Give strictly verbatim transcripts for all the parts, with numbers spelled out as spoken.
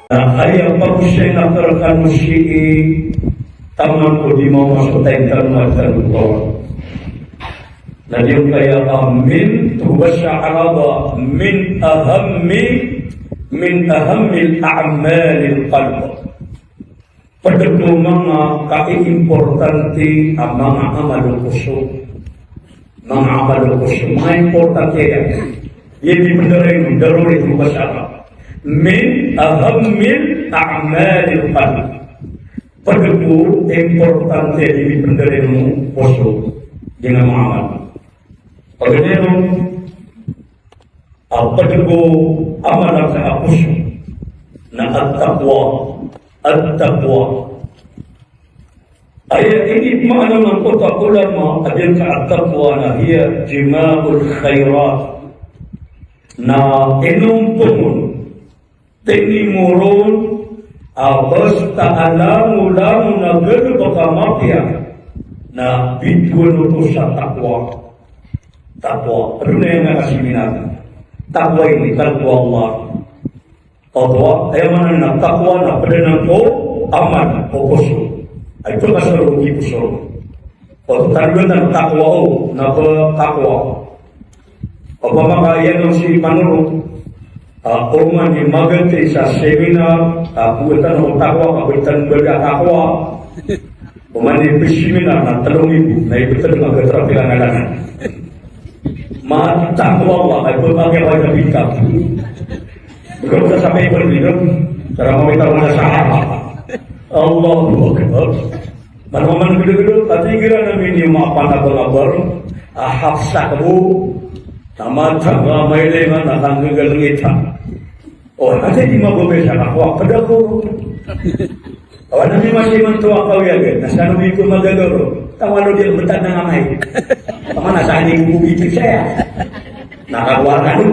Na aya pagosay na karkano sii taman ko di mamasotan tano a tano. Na giyangkaya a min, to basa Arab a min ahammi, min ahammil a'malil qalb. Pd ko manga kaiimportante a manga amal o poso. Manga amal o poso. Manga importante aya. Aya di pndalin, daruri, to basa Arab. Min ahammil a'malil qalb. Pd ko importante a di pndalin o poso. Di nga manga amal. Pagdero, a pd ko amal a poso na at-taqwa, at-taqwa. Aya ini maana man ko ta ulama a giyangkaya at-taqwa na hiya jima'ul khairat. Na ino pn on, tinimo ron a basta a langolangon a galbk a mapiya na bitowan oto sa taqwa. Taqwa. Ado na aya nga kasiminar. Taqwa ini, taqwa Allah. Taqwa, aya maana na taqwa na pd anan ko amal o poso. Ay, ito kasaro ko poso. O, tandaan taqwa o, na ba taqwa. Opama ka iyan o si Manoro, a, oman i magatay sa seminar, a, btad o taqwa, ka btad o taqwa. Oman i seminar na tlo nggibo, na ibtad o magatay sa pilangalangan. Mataqwa Allah, ay pmagawad a bita. Bgay ka sa paper dito, sa mga bita mga sahaba. Allahu Akbar. Manoman gdgdg, ati igira na mini mapan a balabar, a hafsa kabo, na mata ka mailingan a kanggagalngita. O, ati di mababay sa kakuwa, pd ako. O, na mi masi man to a kawiyagan, na sa no di ko magagaro, tawalo di btad na ngamay. Tama na sa ni ko bibigay saya. Nakakuwa ka no.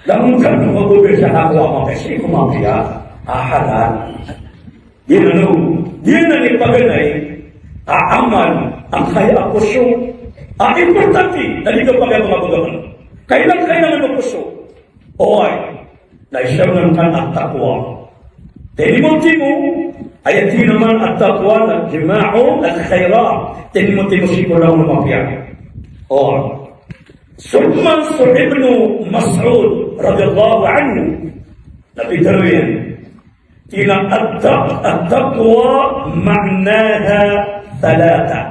Damun ka no mababay sa kakuwa, mapasi ko mapiya. Ahalan. Giyanan o, giyanan i paganay a amal a kaya a poso a importante na di kapakay a manga bagaman. Kailangan, kailangan o poso. Oway, na isa ron kan at-taqwa. Tinimo-timo, aya tig iyan man at-taqwa na jima'ul khairat. Tinimo-timo sii ko langon a mapiya. Oway. Summa so Ibnu Mas'ud radiyallahu anhu, na pitharo iyan, Tig iyan a at-taq-, at-taqwa ma'naha thalatha.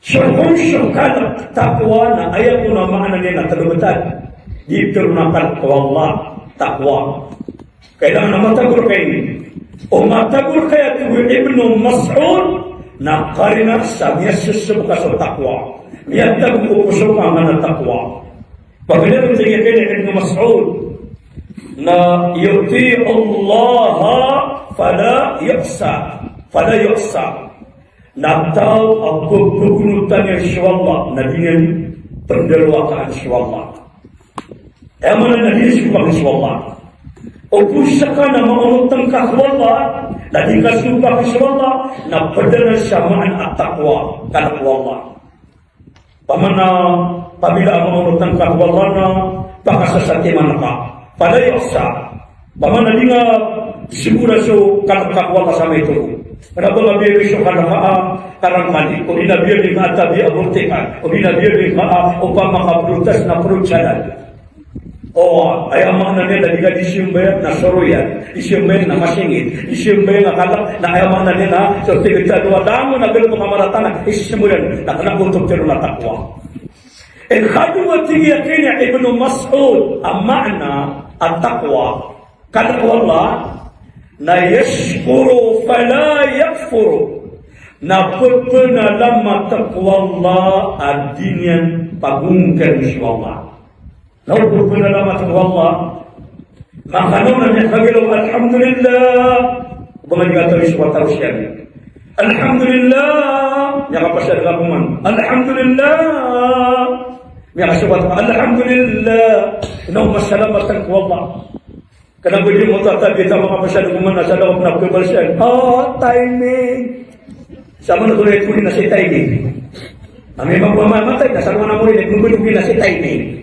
So kon so kalk taqwa na aya kon a maana niyan na tlo btad. Di tlo na kalk o Allah, taqwa. Kailangan na matagor ka ini. O matagor ka, aya tig o Ibnu Mas'ud, na karina sa miyasosob ka so taqwa. Miyatagor ko poso ka angkanan a taqwa. Paganay ron, tig iyan a Ibnu Mas'ud, na yuti'ullaha fala yu'sa, fala yu'sa. Na taw a pphagoonotan iyan so Allah, na di niyan pndarowakaan so Allah. Aya maana na di niyan sopakin so Allah. O kon ska na maonotn ka ko Allah, na di ka sopakin so Allah, na pd anan sa maana a taqwa, kalk o Allah. Opama na, apabila a maonotn ka ko Allah na pakasasatiman ka. Fala yu'sa. Opama na di nga sigurado so kalk ka ko Allah sa maito. Kna ba nga biyaloy so kalk ka a karangkali. O di na biyaloy nga a tabi a bortikan. O di na biyaloy nga a opama ka prutas na prutsalan. O, aya maana niyan na di ka di siyombay na soroyan, di siyombay na masingit, di siyombay na kalk, na aya maana niyan na so tig iyan a dowa langon a galbk a marata na isisimba iyan, na kna oto pitharo na taqwa. E, kadowa, tig iyan a Ibnu Mas'ud, a maana a taqwa, kalk o Allah, na yashkuru fala yakfuru, na pphanalamat ko Allah a di niyan pagongkari so Allah. Na o pphanalamatan ko Allah. Makano na miyakagalaw, alhamdulillah. Ba nga di katawi so kataw siyan. Alhamdulillah. Miyakapasad ka koman. Alhamdulillah. Miyakasobat ka. Alhamdulillah. Na o masalamatan ko Allah. Kna ba di mo tatabi ta makapasad koman na sa daw na pkabal siyan. Ah, timing. Sa man ko rin ko rin na si timing. Ami mamamamatay, na sa mga namurin, nagmumulog na si timing.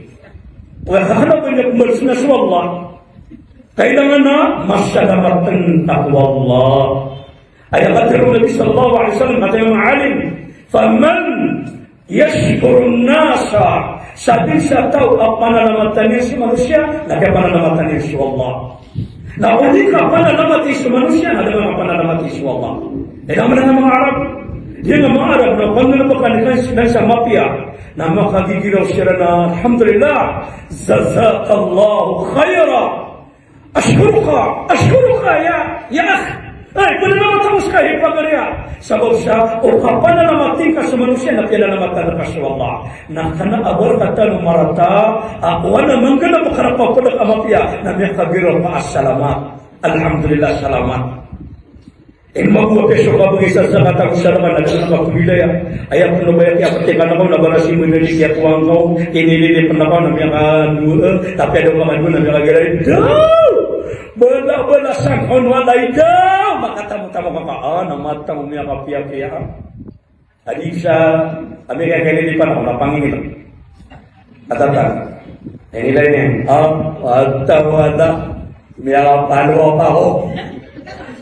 Wala ka na ba niya kumbal sina so Allah? Kailangan a masalamat tano ko Allah. Aya katharo o Nabi sallallahu alaihi wasallam, katharo o manga alim, "Faman yashkurun nasa," sadn sa taw a panalamatan iyan so manosiya, na kiyapanalamatan iyan so Allah. Na o di ka panalamati so manosiya, na da a panalamati so Allah. Aya maana niyan manga Arab. Aya manga Arab na panalamatan iyan sa mapiya, na makagigiraw siran a, "Alhamdulillah, jazakallahu khaira." Ashkuruka, ashkuruka ya, ya akh. Ay, panalamatan ko ska, hay pagari a. Sabap sa, o kapanalamati ngka so manosiya na piyanalamatan ka so Allah. Na kna a ba rktano marata a, o ana manggalbk a rk a pd a mapiya, na miyakagiraw ka a salamat. Alhamdulillah, salamat. Ino mambo a piya so kabgay sa zakat ago sadaqah na da a kapagilaya. Aya pn o ba aya kiyapti ka na kaw na barasimba na di kiyakowa ngka, inililip na kaw na miyakadowa, tapi a da a makadowa na miyakagilaya. Daw! Bala, bala sa kaw, walay, daw! Makatamotamo ka ka, a, na mata o miyakapiyapiya. Adi sa, ami kaya kaya di pa na, na pangingil. Atatan. Ini lain yan. Ah, atawala. Miyapalo pa ako.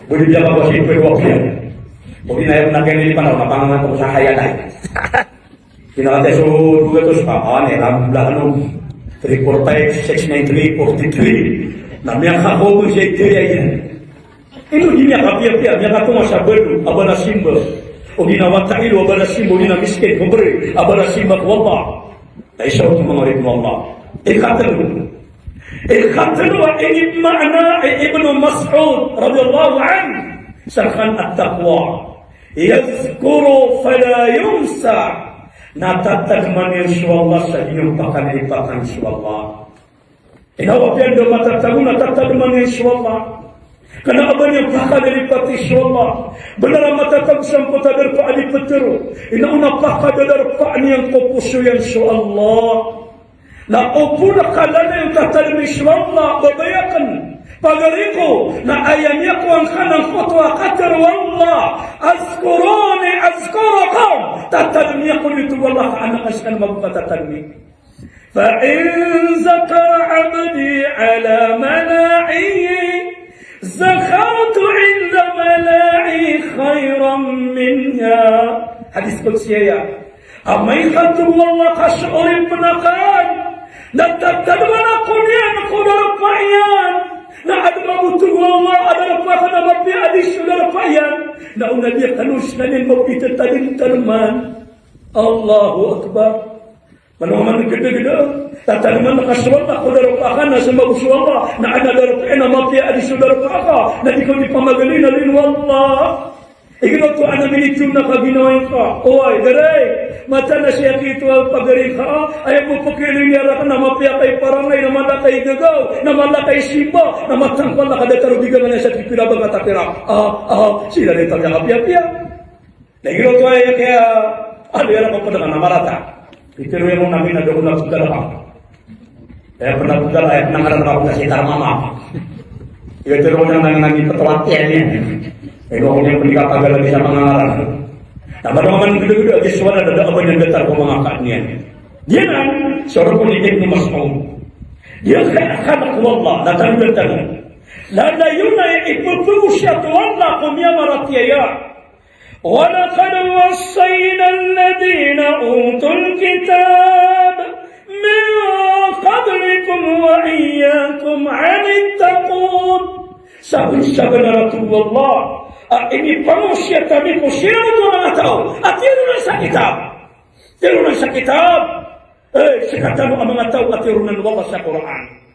Budi biya ka ba si Pedro Pian. Budi na yan na kaya di pa na, na pangangan ko sa kaya na. Kinakate so, duga to sa, ah, ni, lam, lam, ano, three four five, six nine three, forty three. Na miyakakobos sa ito yan. Ino di miyakapiyapiya, miyakatonga sa balo a ba na simba. O di na wata ilo a ba na simba, o di na miskin, pobre, a ba na simba ko Allah. Na isa oto manga oripn o Allah. Ikatlo. Ikatlo a inipmaana i Ibnu Mas'ud radiyallahu anhu. Sa rk an at-taqwa. Yazkuru fala yunsa. Na tatadman iyan so Allah sa di niyan pakalilipakan so Allah. Ino apiya anda matatago na tatadman iyan so Allah. Kna a ba niyan pakalilipati so Allah. Bnar a matatago sa mapd a darpa a di ptharoon. Ino na pakadadarpaan iyan ko poso iyan so Allah. Na opama ka lalayon tatadmi so Allah, babaya akn, pagari ko, na aya niyan ko angkanan ko oto a katharo o Allah, "Azkuruni azkurkum." Tatadmi ako niyo o Allah, ka an ka skaniyan mambo katatadmi. Fa in zakara abdi ala mala'ihi, zakartu inda mala'ihi khairan minha. Hadis qudsi aya. Amay ka tharo o Allah ka so oripn akn, na tatadman ako niyan ko darpa iyan. Na adn mambo, tharo o Allah, a darpa akn a mapiya a di so darpa iyan, na o na di akn on skaniyan mambo itatadman. Allahu Akbar. Manoman gdagda. Tatadman ka so Allah ko darpa akn a so mambo so Allah, na adn a darpa iyan a mapiya a di so darpa ka, na di ka di pamagali na lin o Allah. Igira oto a na minitong na kaginawa ngka. Oway, daray, mataan a sii a kito a pagari ka, aya bo pkhailay niyan rakn na mapiya ka i parangay, na mala ka i gagaw, na mala ka i simba, na matangkal ka datar o bigangan iyan sa pira ba ngka ta pira. Ah, ah, sii na di ta miyakapiyapiya. Na igira oto aya kaya, alo iyan a kapd ka na marata. Pitharo iyan ko na mina da ko na pgala ka. Aya pn a pgala, aya pn a ngaran ka ko na si Tarmama. Aya tharo ko na nang nang ipatawat iyan iyan. Aya ko niyan pn di kapagala di sa manga ngaran. Na manoman gdagda a giya so Allah na da a ba niyan datar ko manga kaadn iyan. Giyanan so rk o Ibnu Mas'ud. Giya kaya kalk o Allah, na tano, tano. Lalayon a ipphagosiyat o Allah ko miyamaratiyaya. Walaqad wassayna alladhina utul kitaba min qablikum wa iyyakum an ittaqun. Sabnsabnar a tig o Allah a inipangosiyat ami ko siran oto a manga taw a tiyaronan sa kitab. Tiyaronan sa kitab. Eh, sktano a manga taw a tiyaronan o Allah sa Qur'an.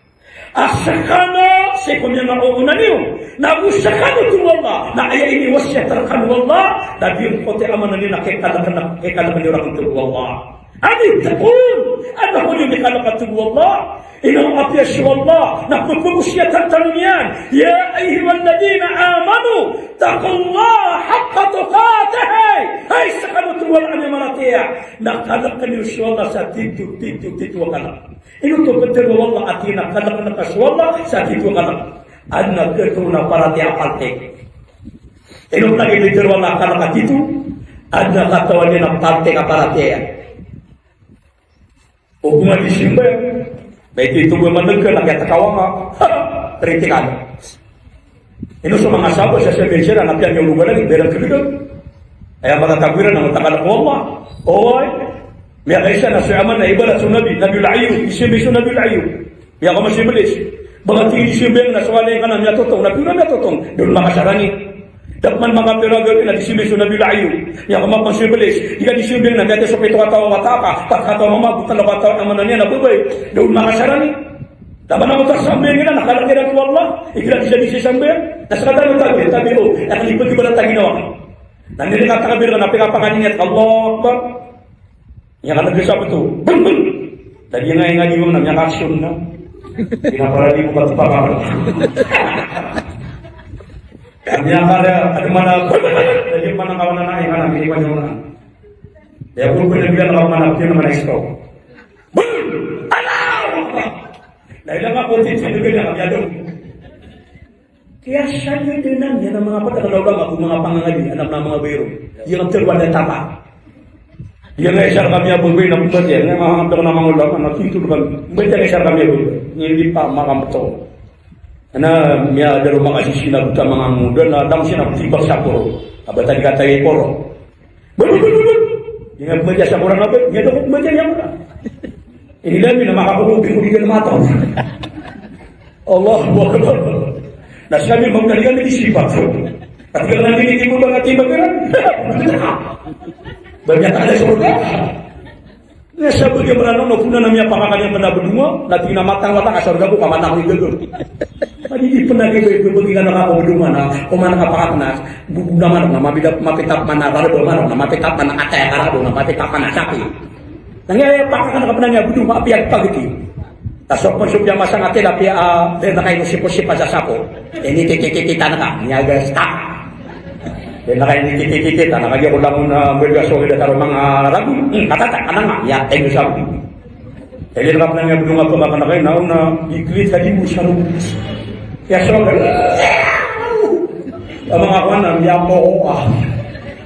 A skano, sii ko miyamaoona niyo, na go skano, tig o Allah, na aya iniwasiyat rkano o Allah, na giyoto i maana niyan na kiyakalk, kiyakalk niyo rakn, tig o Allah. An ittaqun, adn a kon iyo mikalk, tig o Allah. Ino apiya so Allah na pphagosiyatan tano niyan. Ya ayyuhalladhina amanu, ittaqullaha haqqa tuqatih. Hay skano, tig o Allah, a miyamaratiyaya, na kalkn iyo so Allah sa tito, tito, tito a kalk. Ino oto pitharo o Allah a tig iyan a kalkn ka so Allah sa tito a kalk? Adn a katoon a paratiyaya a paltik. Ino lagid i pitharo o Allah a kalk a tito? Adn a katawan iyan a paltik a paratiyaya. O goma di simba, na ito, ito goma nagka na kiyatakawa ka. Kritikal. Ino so manga sahabat sa sabiyan siran na piyangiyologan lagi, ba iran kagagam. Aya matatago iran na matakalk o Allah. Oway. Miyakaisa na so aman na ibarat so Nabi, Nabi Ayub, di sambayang so Nabi Ayub. Miyakaoma so Iblis. Ba nga tig iyan di sambayang na so walay ka na miyatotong, na pira miyatotong. Da on makasarani. Da pman makapira gawii na di sambayang so Nabi Ayub. Miyakaoma pman so Iblis. Di ka di sambayang na miyatay so pito kataw a wata ka, pat kataw a mama, botal o kataw a mama niyan na babay. Da on makasarani. Taman ako ta sambayang iran, na kalk iran ko Allah, igira di siran di sambayang. Na skaniyan tabi, tabi o, na kani pagibara ta ginawa. Na miyakatakbir ka na pikapakaniyat, Allahu Akbar. Miyakadagdag sa beto. Bang, bang. Lagid nga, nga di mo na, miyakaaksyon na. Pinaparali ko pati pakakal. Miyakada, ano man na, lagid man ang kawanan na, yung anak, hindi pa niyo na. Kaya kung pwede bilang ako man, yun naman ang stop. Bang! Allahu Akbar! Dahil lang ako, tinitinugan niya kami, ano? Kaya sa iyo din ang yan ang mga pagkakalaw lang ako, mga pangangadi, anak na mga bayro. Yung ang tagwa na tata. Yung nga isa kami abang bay na pagkati, yung mga pagkakalaw na mga ulama, na tuntun kami. Ba't yung isa kami abang bay? Hindi pa makamataw. Na, miya daro mga sisina buta mga muda, na dam sina tibak sa puro. Aba tadi kata yung puro. Bulu, bulu, bulu. Di nga pembaca sa Quran apa? Di nga dapat pembaca yang mana? Ini lagi nama aku, bingung di dalam mata. Allahu Akbar. Na sabi, mangkalikan ini sifat. Tapi kalau nanti ini timbul bangat timbang kan? Banyak ada surga. Na sabagi a Mranaw na opama na miyapakakaniyan pn a bdonga, na tig iyan a matang wata ka sorga ko ka matang ko i gaga. Padi di pn a di ba i pbgi ka na ka ko bdonga na, opama na ka pakakna, bdonga manok na mabida, mapitap man a rarb a manok na mapitap man a atay a karabo na mapitap man a sapi. Na ngiya pakakna ka pn a ngiya bdonga a piyagpagiti. Tasok pn so piyamasang a tilapia a, dn na kaino siposipa sa sapo. Initititititan ka, miyagasta. Dn na kaino tititititan ka, giya ko langon a, mbaga so kida taro manga ragon. Hmm, katata, kananga, miyatay sa sapo. Dn na ka pn a ngiya bdonga a pmakna ka, na ona, giglit ka di mo sa lobot. Kaya so, a manga kawan na, miyapo ko, ah.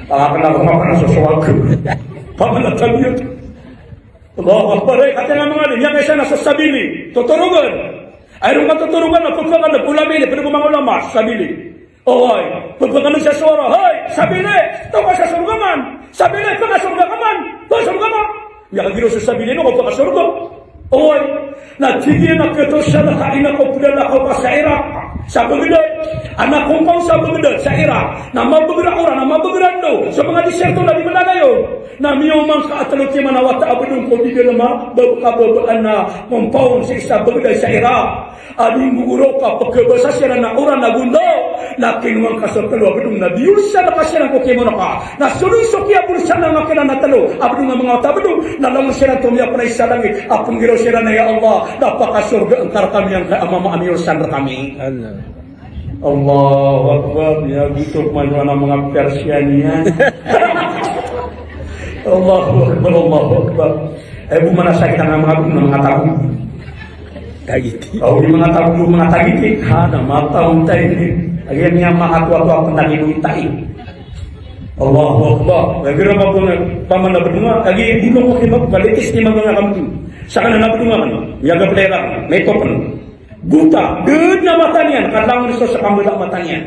Pakakna ko, makakna so suwag. Pamanatag niyo. Allahu Akbar, eh, kati nga manga di, miyakaisa na sa sabili, totorogan. Ay, ron ka totorogan na, pagpakan na, pulabili, pwede ko manga ulama, sabili. Oway, pagpakan na sa suwara, hay, sabili, taw ka sa sorga man, sabili, pakasorga ka man, pakasorga ka. Miyakagiraw sa sabili, no, pakasorga. Oway, na tig iyan a ketosan ka ina ko plalakaw ka sa Iraq, sa Baghdad, anak ko kaw sa Baghdad, sa Iraq, na mabagr a oran, na mabagr a ndo, so manga disyerto na di malalayo. Na miyaoma ngka a tlo timan a wata a bdong ko di dalm a bab-, kababaan a compound sa isa a Baghdad sa Iraq. A di mgoraw ka pkhabasa siran a oran ago ndo. Na kinowa ngka so tlo a bdong na biyolsan ka siran ko kimono ka. Na so dn so kiyabolsan angka kiran a tlo a bdong a manga wata a bdong. Na langon siran to miyapnay sa langit a pnggiraw siran a ya Allah, na pakasorgaan ka rkami angkaya mama a miyolsan rkami. Allah. Allahu Akbar, miyagoto pman o anak a manga Persia niyan. Allahu Akbar, Allahu Akbar. Ay, bo man a sakit a manga, manga tago. Tagiti. Aw, di manga tago, manga tagiti. Ha, na mataw tayo ni. Agi niyan manga tuwa-tuwa pn tagiti. Allahu Akbar. Lagi ra mapun paman a bdonga. Agi, di mo ko kima, balitis ni manga kamdu. Sakanan a bdonga kan. Miyaga pn a iran. May token. Buta, dn a mata niyan, ka langon so sa kambala a mata niyan.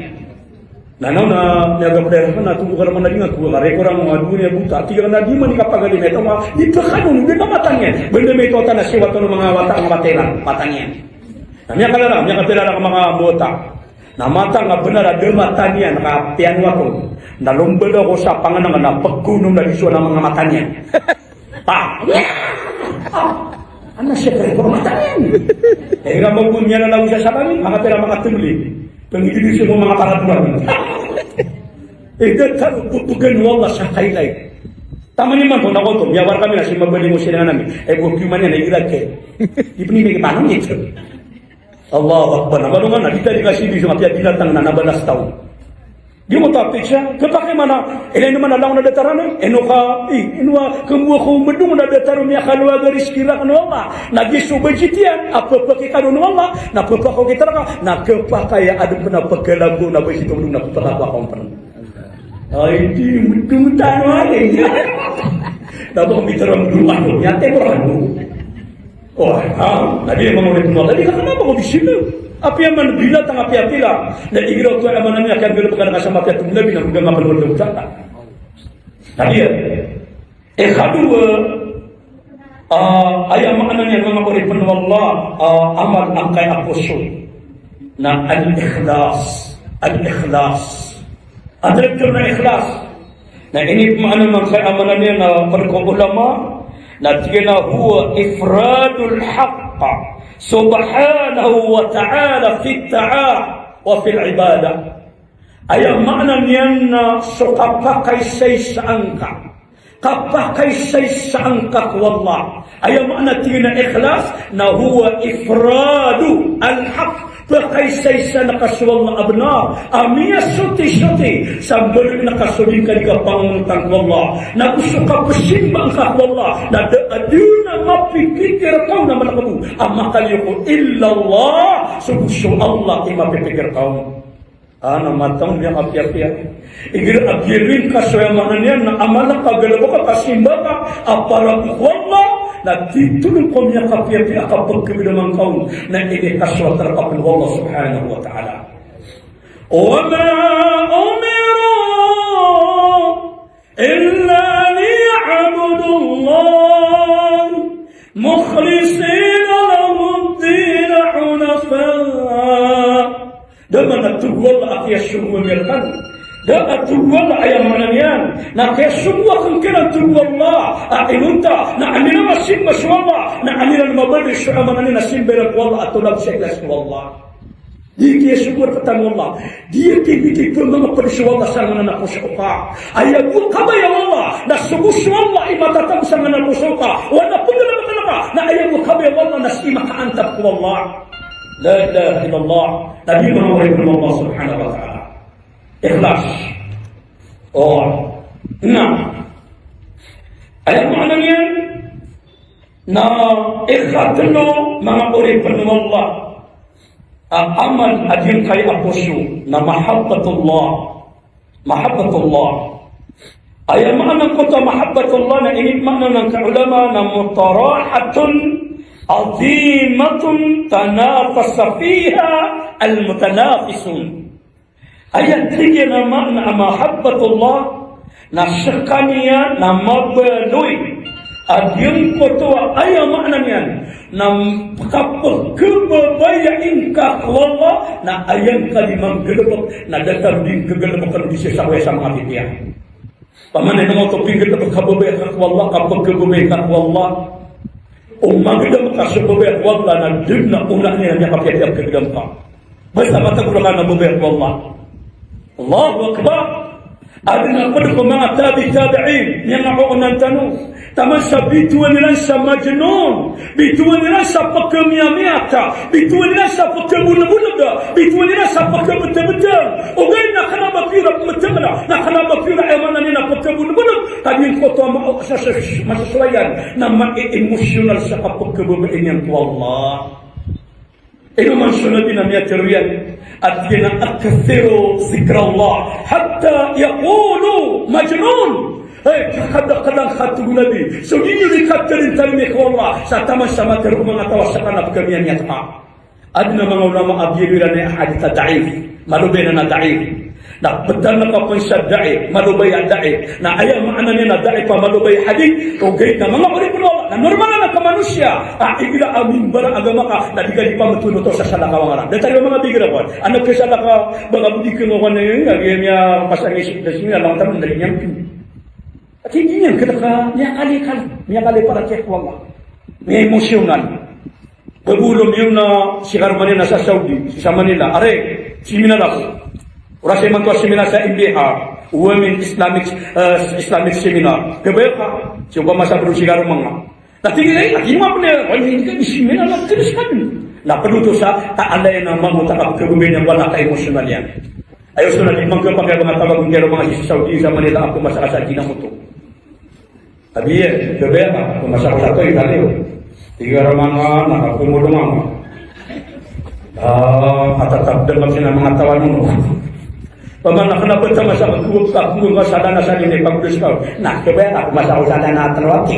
Na, na, na, miyagapd iran na tig iran a di nga ko, ka record a manga doniya buta, tig iran a di man i kapagadi na ito, ma, di pkano, dn a mata niyan. Banda may ito a tana, siwat o manga wata, manga wata iran, mata niyan. Na, miyakala, miyakapila na manga buta. Na mata nga bnar a da mata niyan, ka piyanwat on. Na lombal ako sa pangnngkn na pkhonom na di so na manga mata niyan. Pa! Ah, ano siya, pre? Puro mata yan. Eh, nga magun niya na lang siya sa kami, manga pera, manga tumli. Pangidili siya mo manga paraduan. Eh, da taro, bubugan, wallah, sa kailay. Taman iman ko, nakoto, miyawar kami na si mabali mo sila namin. Eh, buki man yan, eh, ilagay. Di pnimig, paano nito? Allahu Akbar. Na balongan na, di tadi kasi di so nga piya binatang na nabalas taw. Di mo tapik siya. Kapakay mana, ina ino mana langon na datar ano, ino ka, i, ino a, kembuwa ko medong na datar o miyakalowa garis kira kano Allah. Na giso bajitiyan, a pepakikado no Allah, na pepakaw kita raka, na kepakaya adem na pekalambo na bajito medong na pepakawa kompren. Ay, di medong tano ay. Na baka bitaran dulu ano, yate mo rano. Oh, ah, na di manga oripn o Allah, di ka kna ba ko di sino. Apiya man binatang, apiya pila. Na igira oto a maana niyan, kaya galabakan ka sa mapiya, tonaa i nabi na manga mapalwal na uta. Na di, eh, ikadowa, ah, aya maana niyan, manga oripn o Allah, ah, amal angkaya poso. Na al-ikhlas. Al-ikhlas. Adn a ikhlas. Na inipmaana man sa a maana niyan na pd ko ulama, na tig iyan a huwa ifradul haqq subhanahu wa ta'ala fit ta'a wa fil ibadah. Aya maana niyan na so kapakaisaisaan ka. Kapakaisaisaan ka ko Allah. Aya maana tig iyan a ikhlas, na huwa ifradul haqq. Pkaisaisaan ka so Allah a bnar a miyasotisoti, sa mbaloy angka so di ngka di kapangonotang ko Allah. Na go so kapsimba ngka ko Allah, na da a dn a mapipikir ka on a malakaw a makaliyo ko illallah, so go so Allah i mapipikir ka on. Ana matang niyan a piyapiya. Igira a giring ka so aya maana niyan na a mala ka, galbk ka, kasimba ka a para ko Allah, na titho ko miyakapiyapiya a kapagkagdam angka on, na ini ka so a tarap o Allah subhanahu wa ta'ala. Wa ma umiru illa liya'budullaha mukhlisina lahud-dina hunafa. Da man a tig o Allah a kiyasogo ami rkano. Da a tig o Allah, aya maana niyan na kiyasogo akn kiran, tig o Allah, a inonta na amiran masimba so Allah, na amiran mabaloy so, aya maana niyan na simba iran ko Allah a tolab sa ikhlas ko Allah. Di kiyasogo rktano o Allah. Di kiyasogo rktano o Allah. Di kiyasogo rktano o Allah. Aya bo kabaya o Allah na sogo so Allah i matatago sangkanan a poso ka, o adn a pnggalbkn ka, na aya bo kabaya o Allah na sii makaantap ko Allah. La ilaha illallah. Na di, manga oripn o Allah subhanahu wa ta'ala, ikhlas. O, na aya maana niyan na ikatlo, manga oripn o Allah, a amal a giyangkaya poso na mahabbatullah. Mahabbatullah. Aya maana angkoto a mahabbatullah na inipmaana o manga ulama na mutarahatun azimatun tanafasa fiha al-mutanafisun. Aya tig iyan a maana a mahabbatullah na skaniyan na mabaloy a giyangkoto a aya maana niyan na kapkhababayai ngka ko Allah na aya ngka di manggalbk na datar di ngka galbkn di sii sa waya sa manga pipiya. Pamana ino oto pinggalbk ka, kababaya ka ko Allah, kapkhababaya ka ko Allah. O magdam ka so babaya ko Allah na dn a onaan iyan a miyakapiyapiya a pagdam ka. Basta matag ka na babaya ko Allah. Allahu Akbar. Adn a pd ko manga tabi tabi'in, miyanga oonan tano. Taman sa bitowan iran sa Majnun. Bitowan iran sa pkhamiyamiyata, bitowan iran sa pkhabonbonb, bitowan iran sa pkhabtbtng. Ogaid na kna ba kiran pmbtngn, na kna ba kiran, aya maana niyan na pkhabonbonb, ka giyangkoto a ma-, sa, sa, masasawayan na ma-emotional sa kapkhababayai niyan ko Allah. Ino man so Nabi na miyatharo iyan, a tig iyan a, "Akthiru dhikrallah hatta yaqulu Majnun." Hay, kadakadakl, tig o Nabi, so di niyo di katharo-tharoa ko Allah sa taman sa matharo o manga taw a skaniyan na pkhamiyamiyata. Adn a manga ulama a biyaloy iran a hadith a da'if, malobay anan a da'if. Na ptharoon ka pn sa da'if, malobay a da'if. Na aya maana niyan na da'if a malobay a hadith, ogaid na manga oripn o Allah, na normal anan a manosiya a igira a mimbara agama ka, na di ka di pamthoon oto sa salakaw a ngaran. Datar o manga bigira ko, anak ka salakaw, baka bo di ka ngawan na iyan, a giya miyapasang isip da sii na langon tano na di niyan pn. Ati di niyan kna ka, miyakali-kali, miyakali para tiya ko Allah. Miya-emotional. Bago lomiyong na si karoma niyan na sa Saudi, sa Manila. Ari, seminar ako. Oras imanto a seminar sa M B A, Women Islamic, eh, Islamic Seminar. Kabaya ka, so ba masa bro si karoma nga. Na tig iyan, ati mo pn, wala hindi ka di seminar na terus ka. Na pd oto sa, ta alay na mambo ta kapkhababaya niyan ko Allah, ka emotional iyan. Ayo so na di mangkapakay a manga taw a giyangkaya roma nga si Saudi, sa Manila, ako masa ka sa China mo oto. Abi iyan, kabaya ka, ako masa ko sa Toy, kaliyo. Tig a roma nga, na ako mo dn nga. Ah, katatap dn ka sii na manga taw a nono. Pamana kna ba ta masa ko, ako nga sa dana sa dini, pagdus ka. Na, kabaya ka, ako masa ko sa dana a tlo aki.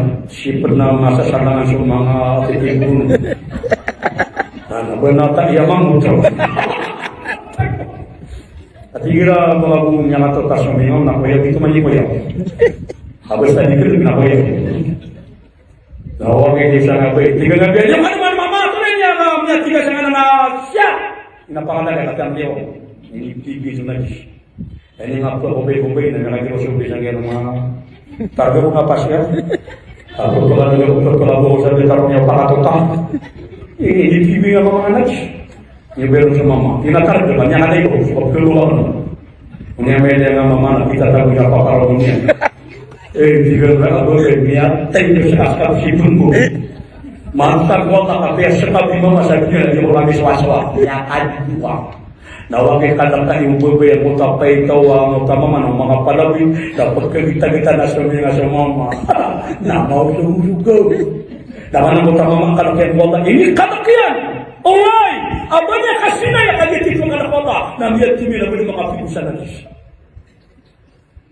siped na manga sasalangan so manga titibo. Na, na ba na ta iya mangoto. Ati gira manga bo miyakatotas so mingaw na koya, ito man di koya. Habas tadi kering na koya. Na oway, di sangkaya, tig a ngka, "Aya man, man, mama, ito na aya, mama, tig a sangkanan a siya." Ina pangalan ka, katan tiyo. Ini T V so najis. Ini nga po, obay, obay, na nagiro so obay sangkaya, mama. Targa ko nga pas ya. Ako ko lang, ako ko lang, ako sa tarong niya, pakatotang. Ini, ini T V nga, mama, najis. Niyo beron so mama. Ina targa, niya ka na iyo, so pagkaluwa mo. Niyan miyada nga mama na kita tago na paparong niyan. Eh, di ba, ba, ba, ba, niyan, tayo sa kaskap si Bungo. Mantag wala ka, kaya sa tabi mama sa dunya, di ko kami swaswa. Niyan, aduwa. Na wagi ka na tayo, bebe, mo ta pay tawa, mo ta mama, no, mga palabi, na pagkagita-gita na sa mga sa mama. Na, mau sa ulugaw. Na, mana mo ta mama, ka na kaya wala. Ini ka na kaya. Oway, aba niyan ka sinaya ka dito ka na wala. Na, miyan timi na bali makapigo sa nagis.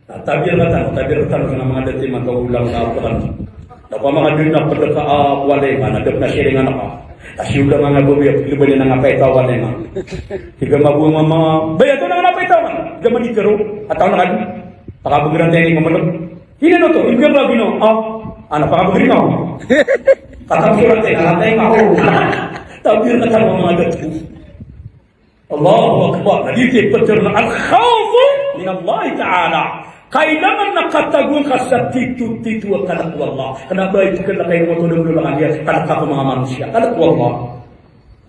Na, tabi rkatano, tabi rkatano sa manga dati manga ulang na apokan. Na pamanga dn na pd ka, ah, walay man, na dn na siringan ka. Na siyoda manga babi, a pd ba niyan na ngapay ka walay man. Tig a mabowang mama, baya to na ngapay ka man. Tig a manitero, ataw na kan. Pakabgran tani ko malok. Ino to, ino ka bino. Ah, ana pakabgri ko. Katang surat eh, katang ko. Tabi rkatano manga dati. Allahu Akbar. Na di ti ptharoon a al-khawfu min Allah Ta'ala. Kailangan na katagoan ka sa titotito a kalk o Allah. Kna ba ito kna kayo mo to dn a kaya kalk ko manga manosiya. Kalk o Allah.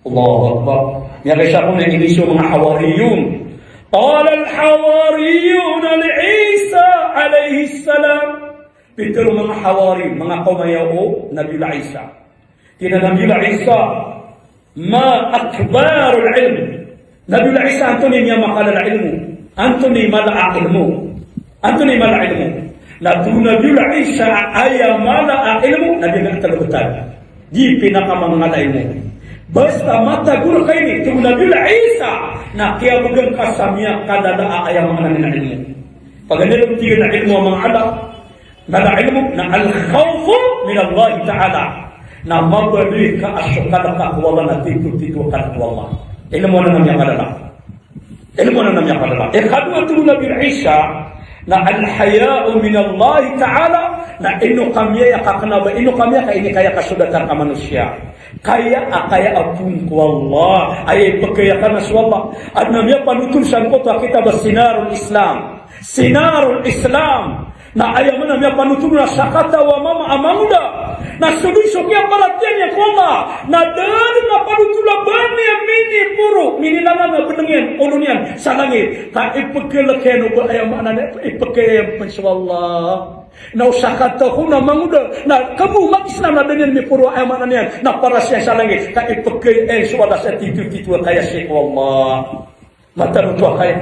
Allahu Akbar. Miyakaisa ko na ini so manga Hawariyun. Qala al-Hawariyuna li Isa alayhis salam. Pitharo o manga Hawari, manga kawman iyan o Nabiyullah Isa. Tig iyan a Nabiyullah Isa, ma akbarul ilm. Nabiyullah Isa, antonaa i miyamakalala a ilmo? Antonaa i mala a ilmo? Antonaa i mala a ilmo? Na tig o Nabiyullah Isa a aya mala a ilmo na di na talo btad. Di pinakamangala a ilmo. Basta matago rka ini, tig o Nabiyullah Isa, na kiyabgan ka sa miyakalala a aya maana niyan a ilmo. Paganay ron tig iyan a ilmo a mangala, na da ilmo na al-khawfu min Allah Ta'ala. Na mabaloy ka a so kalk ko Allah na titotito a kalk o Allah. Ilmo anan a miyakalala. Ilmo anan a miyakalala. Ikadowa, tig o Nabi Isa, na al-haya'u min Allah Ta'ala, na ino ka miyaya ka kna ba, ino ka miyaya ka inikaya ka so datar ka manosiya. Kaya a kaya a poon ko Allah, aya ipkaya ka na so Allah. Adn a miyapanothol sangkoto a kitab a Sinarul Islam. Sinarul Islam. Na aya maana a miyapanothol na sakataw a mama a mangoda. Na so dn so kiyaparatiyaya niyan ko Allah. Na da dn a panothol a ba niyan miniporo, minilangan a bnng iyan, olo niyan, sa langit. Ka ipkhalk iyan o ba aya maana niyan, ipkaya iyan pn so Allah. Na o sakataw kon a mangoda. Na kabo manga Islam na da niyan miporo aya maana niyan. Na paras iyan sa langit. Ka ipkaya iyan so Allah sa titotito a kaya sii ko Allah. Mataan oto a kaya.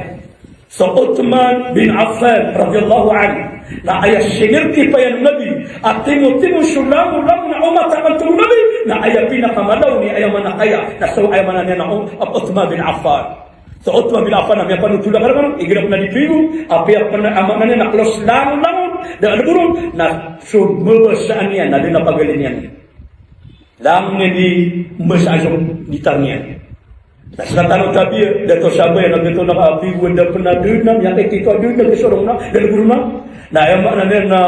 So Uthman bin Affan radiyallahu anhu, na aya sinirti pa iyan o Nabi a timo-timo so langon-langon a omat akn, tig o Nabi, na aya pinakamalaw niyan, aya maana kaya, na so aya maana niyan na o, a Uthman bin Affan. So Uthman bin Affan na miyapanothol a karamanan, igira pn a di pigo, apiya pn a maana niyan na klos langon-langon, da a lboron, na so mbasaan iyan, na di na pagalin iyan. Langon iyan di mbasa a so di tarngiyan. Na sktano tabiya, dato sabay, na gito na kapigo, da pn a dn a miyakaitito a dn a gisorong na, da lboron na. Na aya maana niyan na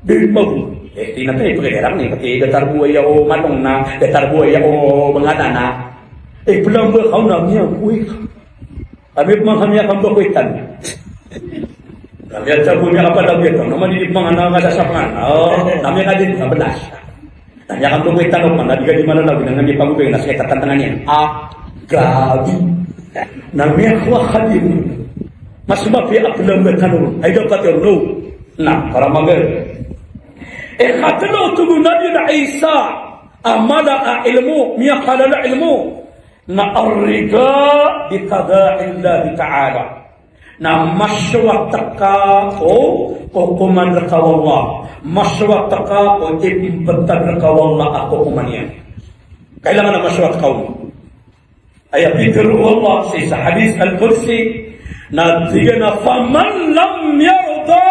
dn mago. Eh, tig iyan a pkhairang ni, pati datar bo aya o malong na, datar bo aya o bangala na. Eh, plamba ka on a miyakoy ka. Kami pman kami a kambakwetan. Kami a tiyabo niyan a palagoy ito. Naman di pman nga na nga sasapangan. O, kami ka dn, kabelas. Na niyan kambakwetan o pman, na di ka di malalagoy, na nga di pagobeng, na sakit a tantangan iyan. Ah, grabe. Na miyakowa ka dn. Mas mapiya a plamba tano. Ay, dapat iyan, no. Na, para magal. Eh, katlo, tig o Nabi na Isa. A mala a ilmo, miyakalala a ilmo. Na ar-rida bi qada'illahi ta'ala. Na masowat ka o kokoman rka o Allah. Masowat ka o ipmbtad rka o Allah a kokoman iyan. Kailangan a masowat ka on. Aya pitharo o Allah sii sa hadith al-qudsi, na tig iyan a, "Faman lam yarda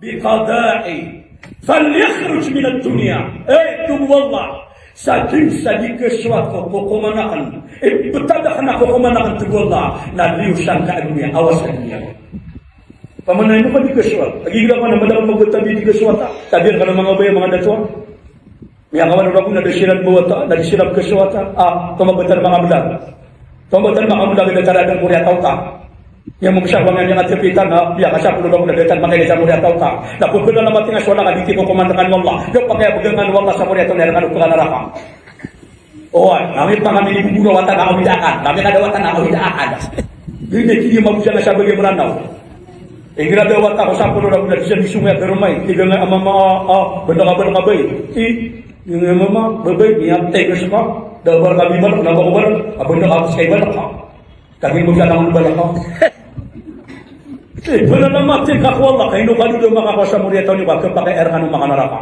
bi qada'i, falyakhruj minad dunya." Eh, tig o Allah, sa dn sa di kasowat ko kokoman akn, eh, btad akn a kokoman akn, tig o Allah, na liyo sangkai a doniya, awa sa doniya. Pamanay mo ka di kasowat. Lagid igira ka na madakl magotabi di kasowat, ah. Tabiya rka na manga obay, manga dato, ah. Miyakawan o ragon na da siran bawata, na di siran kasowata. Ah, tomabatan manga blag. Tomabatan manga blag, da tara dn ko riyataw ta. Iya mo kisa ko nga niyan a tepita na, iya kasa ko ragon na da tara manga ila sa ko riyataw ta. Na ko pila na matinga so ala ka di ti kokoman rka o Allah. Da pakay a bgangan o Allah sa ko riyataw na rka o pkanaraka. Oway, kami pman kami di bubura wata na awida akan. Kami kada wata na awida akan. Di na kini mabudjang sa bagi Meranaw. Igira da wata ko sapolo ragon na di sa misong iya karomay. Tig iyan a mama, a, a, banda ka, banda ka, babay. I, tig iyan a mama, babay, iya, tig iyan a saka. Da bar ka bimal, na ba ko bar, a, banda ka, skay balak ka. Kagi mo siya na balak ka. Eh, banda na mati ka ko Allah, kaino ka dodo makakowa sa moriyataw niyo ka, kapakay a rkano makanaraka.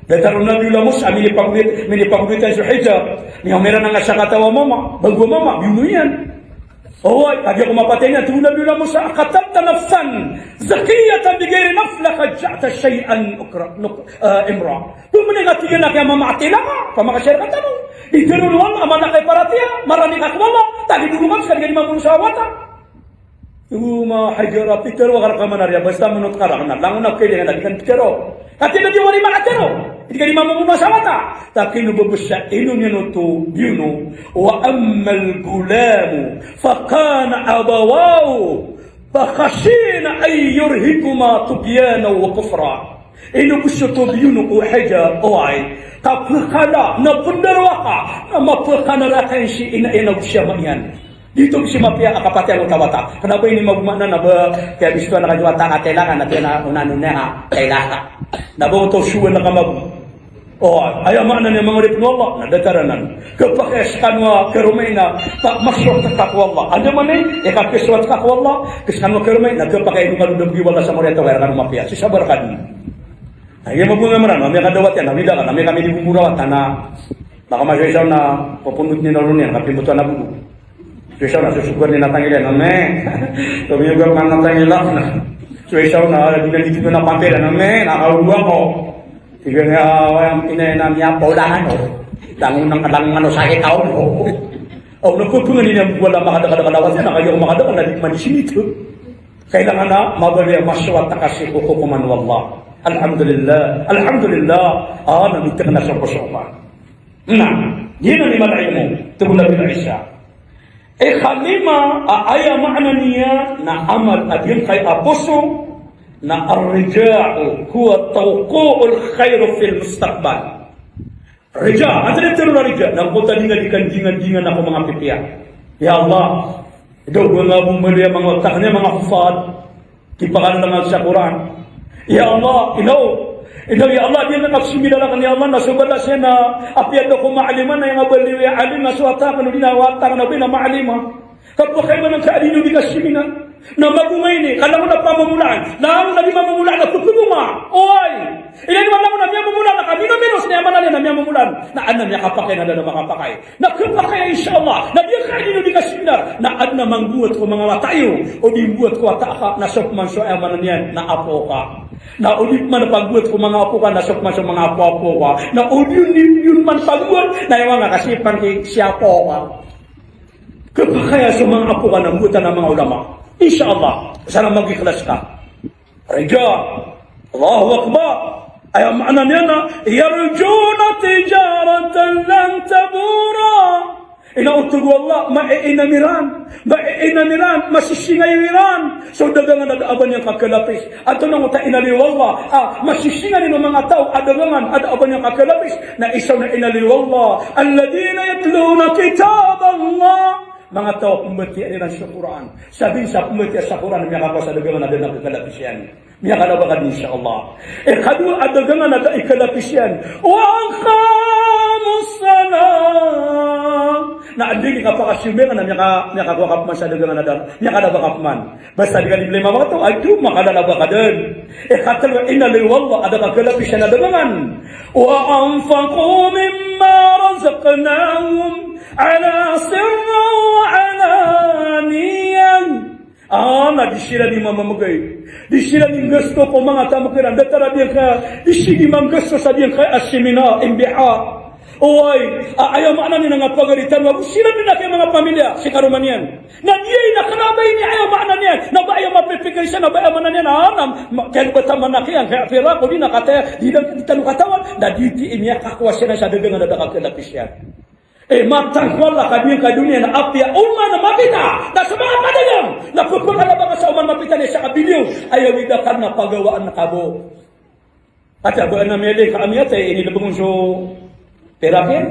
Datar o Nabiyullah Musa, minipagowit, minipagowit iyan so hijab. Niyan miyaona nga sakataw a mama, bago a mama, biyono iyan. Oway, kagiya ko mapatay niyan, tig o Nabiyullah Musa, "Aqatalta nafsan zakiyyatan bighayri nafsin laqad ji'ta shay'an nukra, nuk-, eh, imra." Pamani ka tig iyan a kiya mama a tila ka, pamakasiyar ka tano. Di tero o Allah a mala ka i paratiyaya, marani ka ko Allah, tagi dolo ka, ska di ka di mambo sa wata. Toma Hajar a pitero a kareka manariya, basta manot ka rakn na langon a kailangan a di ka di pitero. Kati na di wari makatero. Di ka di mambo sa wata. Taki no babasa ino niyan oto biyono. Wa ammal ghulamu fakana abawahu fakhashina an yurhiqahuma tughyanan wa kufra. Ino bo so oto biyono ko Hajar, oway. Kapakala, na pndarowaka, na mapakanaraka iyan si ina iyan ago si ama iyan. Di oto bo si mapiya a kapatay angkoto a wata. Kna ba ini mago maana na ba kiyabistowan ka so wata ka tila ka na tiyan a onaan on iyan a tila ka. Na ba oto so wana ka mago. O, aya maana niyan manga oripn o Allah, na datar anan. Kapakay a skano a karomay na, ta, masowat ka ko Allah. Anda man i, aya kapasowat ka ko Allah, ka skano a karomay na kapakay a ino ka dodo bgi o Allah sa moriyataw ka, aya rkano mapiya. Sii sa barakadi. Na iya mago nga Mranaw, na miyakadawat iyan, na wida ka, na miyakamidigombor a wata na, na kamasoisaw na, popondot niyan a ron iyan, kapimbotowan a bogo. So isa na so sogar niyan a tangila, na me. So miyoga man a tangila na. So isa na di na di na pampila, na me, na kaowa ko. Tig iyan a, "Aya ina, ina niya polangan o. Langon ang, langon ano sakit ako." O, na pagpungan niyan wala makadakadakal a wata, na kagiya ko makadakal na di man sinito. Kailangan na mabaloy a masowat ka sii ko kokoman o Allah. Alhamdulillah. Alhamdulillah. A, na mitek na so kosoman. Na, giyanan i mala a ilmo, tig o Nabi Isa. Ikalima a aya maana niyan na amal a giyangkai a poso na ar-raja'u huwa tawaqqu'ul khairi fil mustaqbal. Raja, antaa i tero a raja, na angkoto a di nga di kandingandingan ko manga pipiya. Ya Allah, ino bo nga bo mala a manga wata akn a manga hufad. Kipakalalangan sa Qur'an. Ya Allah, ino, ino, ya Allah, di nga kapsimila rakn, ya Allah, na so balas iyan na apiya da ko maalima na aya nga baloy a alim na so wata akn, o di na wata akn na ba ina maalima. Kapakay man angka a di ino di kasimina. Na mago nga ini, ka langon a pamamolaan. Langon a di mamomolaan na pphagoma. Oway. Ino di man langon a miyamomolaan na ka mino-minos na aya maana niyan na miyamomolaan. Na adn a miyakapakay na adn a da makapakay. Na kapakay a, insha Allah, na di ka di, di ka seminar, na adn a manggowat ko manga wata iyo, o di mbanggowat ko wata ka, na so pman so aya maana niyan na apo ka. Na o di pman pagowat ko manga apo ka, na so pman so manga apo-apo ka. Na o di on, di on man pagowat, na aya manga kasi pman ki si apo ka. Kapakay a so manga apo ka na nggowatan a manga ulama. Insha Allah, sa na mag-ikhlas ka. Raja. Allahu Akbar. Aya maana niyan na, "Yarjuna tijaratan lan tabura." Ino oto o Allah, maiinam iran, maiinam iran, masisingayo iran so dagangan a da a ba niyan kakalapis. Antonaa oto a inaloy o Allah a masisingayo o manga taw a dagangan a da a ba niyan kakalapis? Na isa on a inaloy o Allah, "Alladhina yatluna kitaballah." Manga taw a pmbatiyaan iran so Qur'an. Sabap sa pmbatiyaa sa Qur'an, miyakakowa sa dagangan a da a niyan kakalapis iyan. Miyakalabakad, insha Allah. Ikadowa a dagangan a da a ikalapis iyan, wa aqamus salah. Na anda i kapakasiyoman na miyaka-, miyakakowa ka pman sa dagangan a da, miyakalabakad pman. Basta di ka di mlay mawata, ado makalalabakad. Ikatlo a inaloy o Allah a da a kakalapis iyan a dagangan, wa anfaqu mimma razaqnahum ala sirrin wa alaniyah. A, na di siran i mamamgay. Di siran i nggasto ko manga tamok iran. Datar a giyangkaya, di sii di manggasto sa giyangkaya a seminar, M B A. Oway, a, aya maana niyan na pagari tano ago siran dn a kaya manga pamilya, si karoma niyan. Na di aya na kna ba ini aya maana niyan, na ba aya mapipikir iyan, na ba aya maana niyan, a, na, ma-, kaya ba taman a kiyangkaya pira ko di na kataya, di na, di tano katawan, na di ti ini a kakowa siran sa dagangan a da a kakalapis iyan. Eh, matag ko Allah ka di ka doniya na apiya oman a mapita, na so manga padagang, na pphagalabakan sa oman mapita na isa ka bilyon, aya wida ka na pagawaan ka bo. Ata ba na miyalay ka a miyatay, inilbng on so terapi.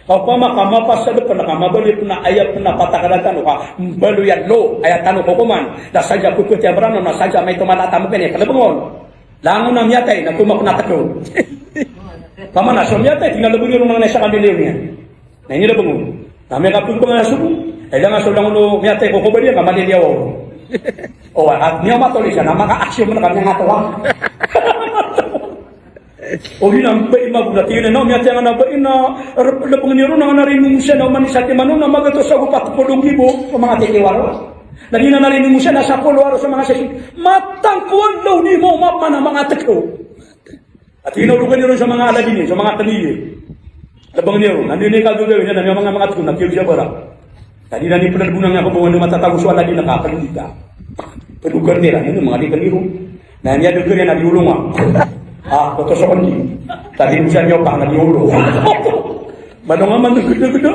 Ka opama ka mapasad pn ka mabaloy pn a aya pn a patakada tano ka mbaloyan o aya tano kokoman. Na sadn sa pphatiya mrano na sadn sa maito mata tano pn i kalbng on. Langon a miyatay na tomak na tdo. Opama na so miyatay, tig iyan a lbngi ron na isa ka milyon iyan. Na inilbng on. Na miyakapmbngan a so bo. Aya nga so langon o miyatay ko kobad iyan ka maliliyaw. O, at niyo matol isa na maka-aksyon na kami nga tawa. O, di na bai mago na tig iyan a, na miyatay nga na bai na, lbng iyan ron na nga na rinong siya na oman isa timan on na magatos ago pat polo nggibo, o manga titiwaro. Na di na na rinong siya na sapolo aro sa manga sasi. Matang ko wan law di mo mapman a manga tdo. Ati na olokan iron sa manga aladin, sa manga tani. Lbng iron, anda ini kagagawin iyan, na manga manga tdo na kiyo siya bara. Tadi na ni pnlbonang iyan ko bo, anda matatago so aladin na kapagita. Pndogan iran, ini manga di tani ron. Na niyan dogor iyan na di olong a. Ah, koto so kondi. Tadi bisa niyo pa na di olong. Madong aman gdo-gdo.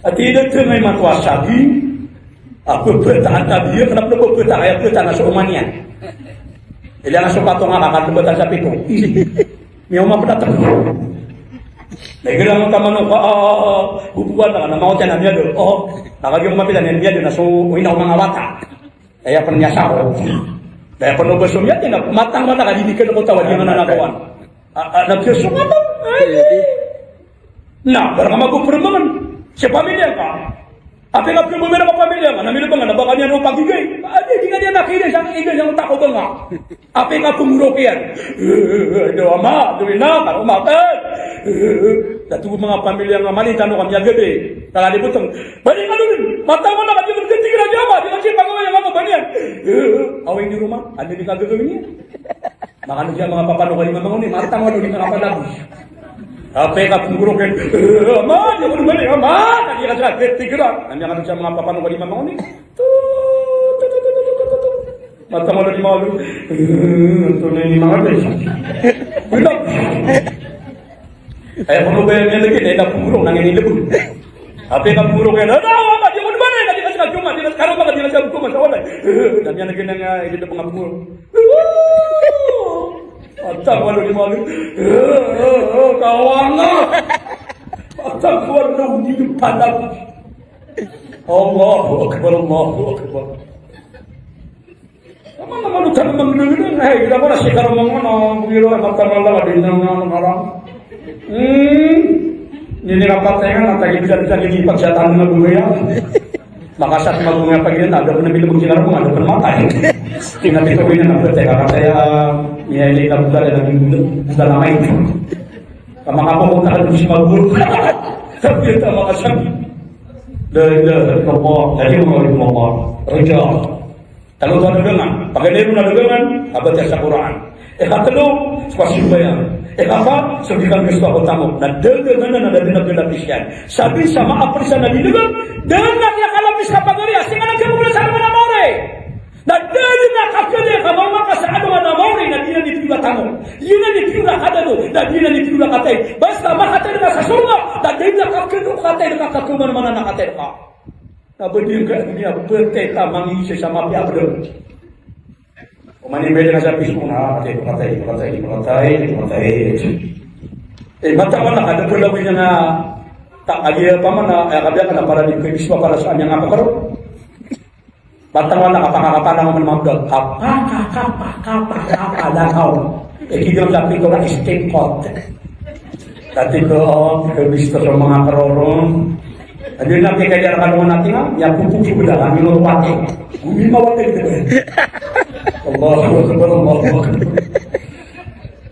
Ati da tengay mato a sabi, a pphata a tabi, kna pn pphata, aya pphata na so oman iyan. Ilaya na so pato nga kakan pphata sa pito. Miyaoma pn a tdo. Na igira nga kamano ka, ah, bubuan na, na mawata na miyado. O, na kagiya ko mapita na miyado na so, o ina o manga wata. Aya pn miyasako. Aya pn o ba so miyatay na matang wata ka di di kn ko tawa di nga na nakawan. A, a, na kiyo so mata. Ay. Na, barang ka mago prmbngan sa pamilya ka. Apiya ka prmbngan a pamilya ka, na milbngan a ba ka niyan o pagigay. Adi, di ka niyan na kaiday sa, kaiday sa otak o banga. Apiya ka pngorok iyan. Do ama, do ina, karo matay. Dato bo manga pamilya nga mali tano ka miyagadi. Kala di botong. Bali ka dun, matang wata ka di ka tigr a di ama, di ka sipagawa iyan ama, bali iyan. Away di roma, anda di ka gagawin iyan. Makano siya manga papano kay mama ngoni, matang wata di ka kapalabi. Apiya ka pngorok iyan. Ama, di ako dumali, ama, kadi ka sa tigr a. Anda makano siya manga papano kay mama ngoni. Matang wata di mama ngoni. Antonaa ini manga dai. Bilang. Aya ko no ba iyan lagi, na ina pngorok na ngini lbng. Apiya ka pngorok iyan, "Ada, awa ka, di ako dumali, di ka sa juma, di ka sa karoma, di ka sa juma, sa walay." Na miyan lagi na nga, ina pngorok. Matang wata di mama ngoni. Kawanga. Matang wata di mama ngoni. Allahu Akbar, Allahu Akbar. Ama na mano ka mangdagdag, ay, gira ko na si karomang na, biro na, matang wata di na, na, na, na. Hmm. Ini kapatay nga, na tagi bisa, bisa, di pagsyatan na buhay. Makasat magunga pag iyan, ada pn a bilibog si karomang, ada pn matay. Tingnan ito ko iyan, na pwede ka, kaya, niya, ini na buta, na buta, buta na may. Kamakapapunta ka dun si Magul. Sabi niya, tama ka, sabi. La ilaha illallah, la ilaha illallah. Raja. Talo a dagangan, paganay ron a dagangan, kabatiya sa Qur'an. Ikatlo, so kasimbayan. Ikapat, so di kanggisto a tamok. Na dagangan na da dn a kalapis iyan. Sabi sa maapri sa na di dagang, da dn a kalapis ka pagari, a singa na kiyamagula sa alongan a maori. Na da dn a kapagari ka mawaka sa alongan a maori, na di na di pira tamok. Di na di pira kadado, na di na di pira katay. Basta makatay ka sa sorga, na di na kapagari ka katay ka, kakuman man a katay ka. Na ba di nga niyan ptay ka mangiisa sa mapiya a bdng. Oman i mbeda nga sa Facebook na, patay, patay, patay, patay, patay. Eh, matang wata ka, da palawi na nga, ta, agi apa man na, eh, kabiya ka na para di ko ibis pa para sa anya nga pakaro. Matang wata ka, pakakapala mo man mabdag. Kapa, kapa, kapa, kapa, lakaw. Eh, kigam sa pito na istingkot. Dati ko, o, kabisto so manga karorong. Adi na kaya kaya ka naman natin, ha? Ya, pupuk sa bida, kami mo pati. Gumi mawatid ka ba? Allahu Akbar, Allahu Akbar.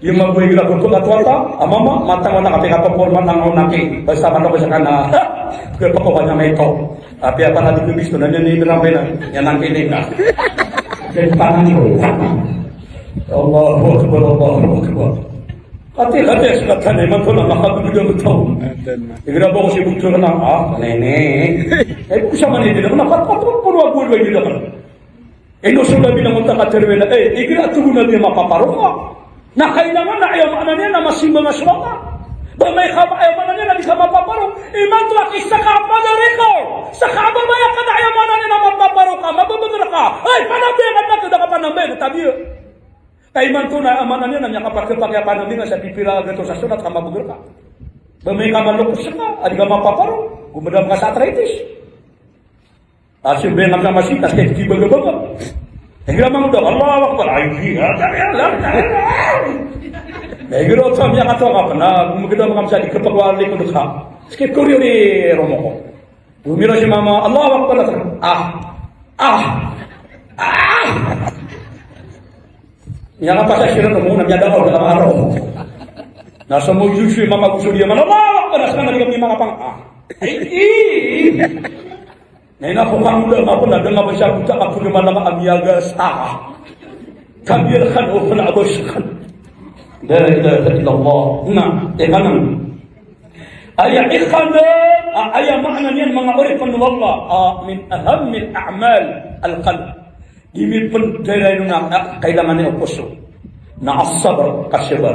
Yung mabuhay ka, pupuk at wata, amama, matang wata ka, pika paporma ng unaki. Basta man ako sa kana. Kaya pa ko kanya may ito. Apiya pa natin kabisto, na niya ni Ibrahim na, yan ang kinig na. Yan pa nang ito. Allahu Akbar, Allahu Akbar. Ati, ati, sa katan imanto na makabibigay mo tao. Igira ba ko si Buktur na, ah, nene. Eh, kung sa man, hindi naman, napat, pat, pat, puro agul, hindi naman. Eh, no, so labi na mo ta katerwe na, eh, igira tugon na di mapaparo ka. Na kailangan na aya maana niyan na masimbang a sowa ka. Ba may kama aya maana niyan na di ka mapaparo. Imanto a kisa ka padari ko. Sa kababayan ka na aya maana niyan na mapaparo ka, mababagr ka. Ay, panambayan ka na, da ka panambayan, tabiya. Ka imanto na aya maana niyan na miyakapakipakay a panambingan sa pipira a gatos a solat ka mabagr ka. Ba amay ka malokos ka, a di ka mapaparo, gomadaw ka sa arthritis. A sii ba ngka sa masjid, a sii ka di bagabaga. Igira mangoda, Allahu Akbar, ay, di, ay, ay, ay, ay, ay. Na igira oto a miyakatoa ka pn, na gomadaw ka sa di kapakawali ko dka. Sii ko koriyori romoko. Gomiraw si mama, Allahu Akbar, ah, ah, ah. Miyakapasa siran o mona, miyadakaw, dakaw. Na so mojuju i mama ko so diyaman, Allahu Akbar, na ska na di ka miyakapang, ah. Ay, i. Na ina ko kangoda nga pn, na da nga ba siya buta ka pn malaka a miyagas, ah. Kabiyakan o pn a bas kan. La ilaha illallah. Na, e, kanan. Aya ikhadan, a, aya maana niyan manga oripn o Allah, a, min ahammil a'mal al-qalb. Di mipndarayon a, a, kailangan o poso. Na as-sabr, kasabar.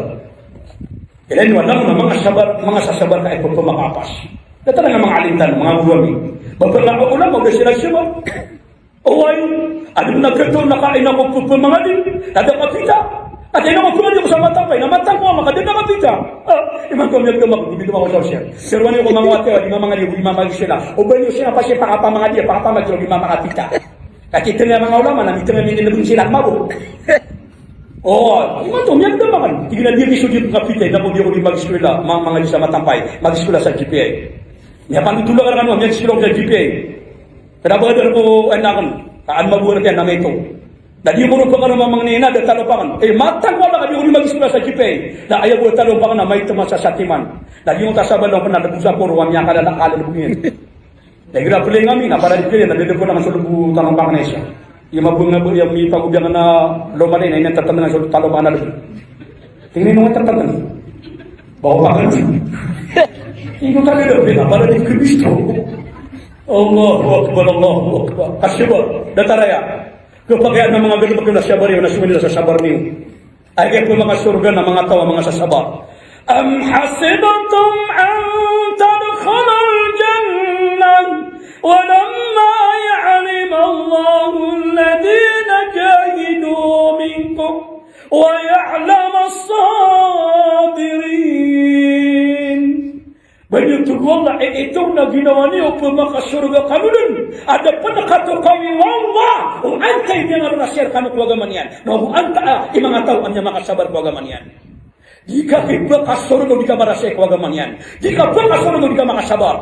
Ilay niyo a langon a manga sabar, manga sasabar ka ipphmakapas. Datar a manga alim tano, manga goro ami. Ba manga ulama o da siran sabar. Oway, adn a khatoon a kaina ko pphamangadi, na da kapita. Kaina ko pphamangadi ko sa matampay, na matag ko ama ka da kapita. Ah, imanto miyagdama ko, gomidama ko sa osiyar. Sii rowani ko manga wata, di mamangadi, di mamangadi sila. O ba niyo sila pasi pakapamangadi, pakapamangadi, di mamangapita. Katii tano a manga ulama, na mitnga, mitnga sila mabo. O, imanto miyagdama kan. Tig iyan a di ko di kapita, na ko di ko di mag-eskwela, ma-, mangadi sa matampay, mag-eskwela sa G P I. Miyapantotol akn rkano, miyag-eskwela sa G P I. Kna ba adn ko anak akn, ka an mabuan akn na maito. Na di ko ron pkano mamangni na da talo pangn. E, matag ko ama ka di ko di mag-eskwela sa G P I. Na aya bo talo pangn na maito man sa satiman. Na di ko tasabal o pn na da bo sa poro a miyakalala kalala bo iyan. Na igira play ngami na para di play na da da bo na so lbo talo pangn na isa. Iya mabunga bo iya mipagobiyan na lomalay na ina tatandang so talo pangn na lbo. Tingnan mo tatandang. Bawa pangn. Ino ka da da play na para di Kristo. Allahu Akbar, Allahu Akbar. Kasabar. Datar aya. Kapakay a manga galbk na sabar iyo, na sumilay sa sabar niyo. Aya ipmakasorga na manga taw a manga sasabar. Am hasibtum an tadkhulul jannah wa lamma ya'lamallahu alladhina jahadu minkum wa ya'lamas sabirin. Ba niyo, tig o Allah, i-, ito na ginawa niyo pmakasorga kano dn a da pn katokawi o Allah o antaa i miyangarora siran kano ko agama niyan, na o antaa i manga taw a miyamakasabar ko agama niyan. Di ka pphakasorga o di ka marasay ko agama niyan. Di ka pphakasorga o di ka makasabar.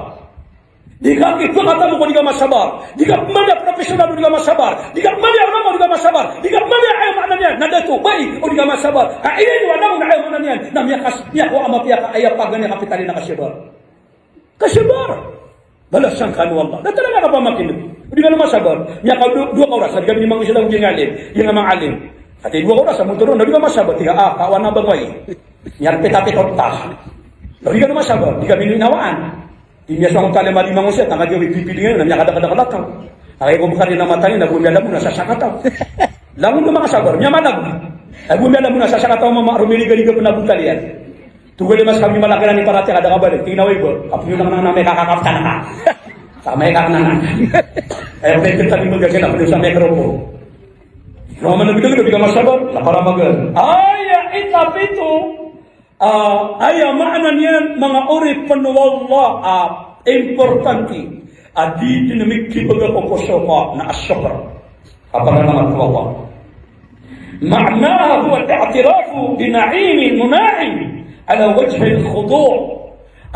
Di ka pphakatamok o di ka masabar. Di ka pmada professional o di ka masabar. Di ka pmada ulama o di ka masabar. Di ka pmada, aya maana niyan na dato, bai, o di ka masabar. Ka aya niyan a langon a aya maana niyan na miyakas-, miyakowa a mapiya ka aya paganay a kapital iyan na kasabar. Kasabar. Balasan kano o Allah. Datar a miyakapamakin'g. O di kano masabar. Miyakadowa, dowa ka oras. Adi kami mangisa lang di ngalim. Di nga mangalim. Katii dowa ka oras a motor on. O di ka masabar. Tig ka, ah, kawan a ba ko ay. Miyarpitapit otas. O di kano masabar. Di kami inawaan. Di miyasong talim a di mangosiyat, na kagiya ipipidingan na miyakadakadakadakal. Akay ko bkari na matangin, na bo miyalamon na sasakataw. Langon ko makasabar, miyamalag. Ay bo miyalamon na sasakataw, mama, romiriga-riga pn a botal iyan. Togalay mas kami malaki na ni parati, kada kabalik. Tig iyan a, "Oway, ba, kapiyo lang na, na amay ka kakaptan ka. Sa amay ka na na." Ay, pwede tabi magagana, pwede sa microphone. Roman na bidang, bidang masabar, na para magal. Aya ikapito, Ah, aya maana niyan, manga oripn o Allah, ah, importante a di dn mikibagak o poso ka na as-shukr. Kapanalamat ko Allah. Ma'naha huwa al-i'tirafu bi na'imil mun'im ala wajhil khudu'.